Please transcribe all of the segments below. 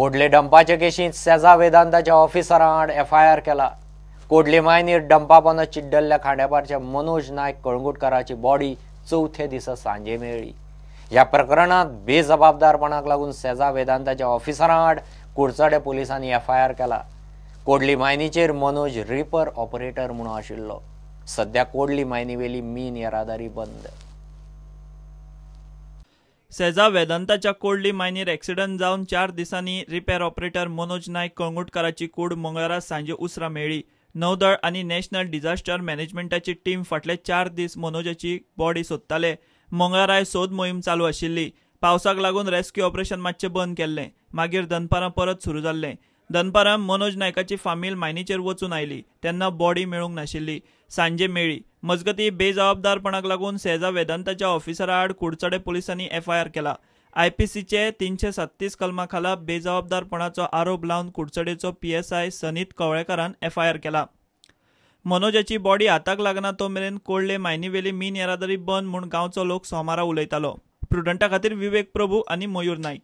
कोडले डंपाचे केशींत सेजा वेदांताच्या ऑफिसरां आड एफआयआर केला. कोडले मायनीर डंपा चिड्डल्ल्या खांडेपारच्या मनोज नायक कळंगुटकाराची बॉडी चवथे दिसा सांजे मेळ्ळी. ह्या प्रकरणांत बेजबाबदारपणाक लागून सेजा वेदांताच्या ऑफिसरां आड कुडचडे पोलिसांनी एफआयआर केला. कोडली मायनीचेर मनोज रिपर ऑपरेटर म्हणून आशिल्लो. सध्या कोडली मायनीवेली मीन येरादारी बंद. सेजा वेदांताच्या कोडली मायनीर एक्सिडंट जावन 4 दिसांनी रिपेर ऑपरेटर मनोज नायक कळंगुटकाराची कूड मंगळारा सांजे उसरां मेळ्ळी. नौदळ आनी नॅशनल डिझास्टर मॅनेजमेंटाची टीम फाटले 4 दीस मनोजाची बॉडी सोदताले. मंगळाराय सोद मोहीम चालू आशिल्ली. पावसाक लागून रेस्क्यू ऑपरेशन मातशें बंद केल्लें. मागीर दनपारां परत सुरू जाल्लें. दनपारां मनोज नायकाची फामील मायनीचेर वचून आयली तेन्ना बॉडी मेळूंक नाशिल्ली. सांजे मेळ्ळी. मजगती बेजबाबदारपणाक लागून सेजा वेदांताच्या ऑफिसरा आड कुडचडे पोलिसांनी एफआयआर केला. आयपीसीचे 337 कलमा खाला बेजबाबदारपणाचो आरोप लावन कुडचडेचो पीएसआय सनीत कवळेकारान एफआयआर केला. मनोजाची बॉडी हाताक लागना तो मेरेन कोडले मायनीवेली मीन येरादारी बंद म्हूण गांवचो लोक सोमारा उलयतालो. प्रुडंटा खातीर विवेक प्रभू आनी मयूर नाईक.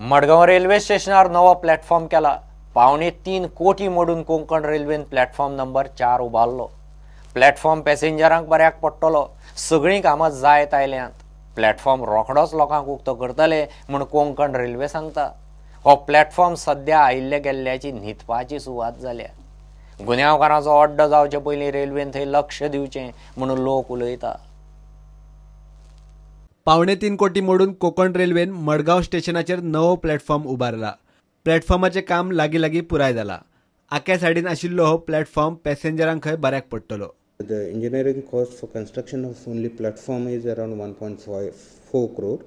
मडगांव रेल्वे स्टेशनार नवो प्लॅटफॉर्म केला. 2.75 कोटी मोडून कोंकण रेल्वेन प्लॅटफॉर्म नंबर 4 उबारलो. प्लॅटफॉर्म पॅसेंजरांक बऱ्याक पडटलो. सगळीं कामां जायत आयल्यांत. प्लॅटफॉर्म रोखडोच लोकांक उक्तो करतले म्हूण कोंकण रेल्वे सांगता. हो प्लॅटफॉर्म सध्या आयिल्ले गेल्ल्याची न्हिदपाची सुवात जाल्या. गुन्यांवकारांचो अड्डो जावचे पयलीं रेल्वेन थंय लक्ष दिवचें म्हणून लोक उलयता. 2.75 कोटी मोडून कोंकण रेल्वेन मडगांव स्टेशनाचेर नवो प्लॅटफॉर्म उबारला. प्लॅटफॉर्माचें काम लागीं लागीं पुराय जाला. आक्या सायडीन आशिल्लो हो प्लॅटफॉर्म पॅसेंजरांक खंय बऱ्याक पडटलो. The engineering cost for construction of only platform is around 1.54 crore.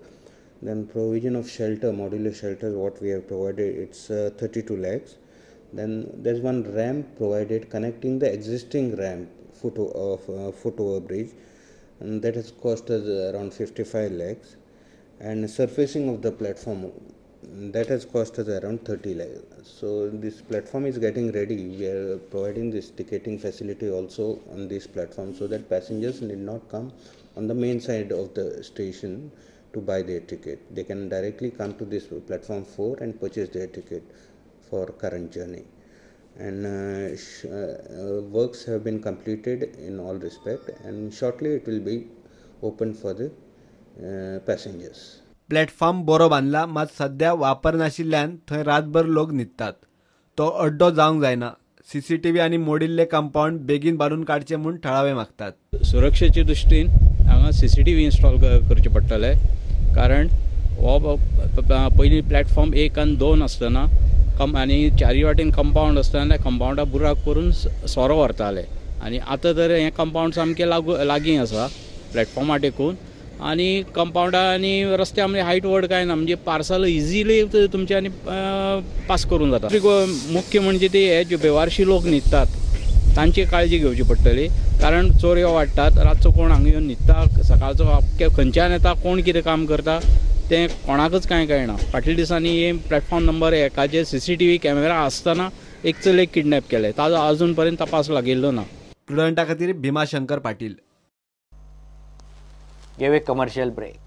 Then provision of shelter, modular shelters, what we have provided, it's 32 lakhs. Then there's one ramp provided connecting the existing ramp, foot over bridge, and that has cost us around 55 lakhs. And surfacing of the platform, that has cost us around 30 lakhs. So this platform is getting ready. We are providing this ticketing facility also on this platform so that passengers need not come on the main side of the station to buy their ticket. They can directly come to this platform 4 and purchase their ticket for current journey. And works have been completed in all respect, and shortly it will be open for the passengers. Platform बरो बांदला, मात सध्या वापर नाशिल्ल्यान थंय रातभर लोक न्हिदतात. तो अड्डो जावंक जायना. सीसीटीव्ही आनी मोडिल्ले कंपाऊंड बेगीन बांदून काडचे म्हूण थळावे मागतात. सुरक्षेचे दृश्टीन हांगा सीसीटीव्ही इन्स्टॉल करचे पडटले, कारण हो पयलीं प्लॅटफॉर्म 1 आनी 2 आसतना आनी चारी वाटेन कंपाऊंड आसतना कंपाऊंडा बुराक करून सोरो व्हरताले, आनी आतां तर हें कंपाऊंड सामकें लागीं आसा प्लॅटफॉर्मा टेकून, आनी कंपाऊंडा आनी रस्त्या म्हणजे हायट व्हड कांय ना, म्हणजे पार्सल इजिली तुमच्यानी पास करून जाता. मुख्य म्हणजे ते हे जे बेवारशी लोक न्हिदतात तांची काळजी घेवची पडटली, कारण चोरयो वाडटात. रातचो कोण हांगा येवन न्हिदता, सकाळचो खंयच्यान येता, कोण कितें काम करता तें कोणाकच कांय कळना. फाटल्या दिसांनी हे प्लॅटफॉर्म नंबर 1 सीसीटीव्ही कॅमेरा आसतना एक चलयेक किडनॅप केलें, ताजो अजून पर्यंत तपास लागिल्लो ना. प्रुडंटा खातीर Bhima Shankar Patil. Give a commercial break.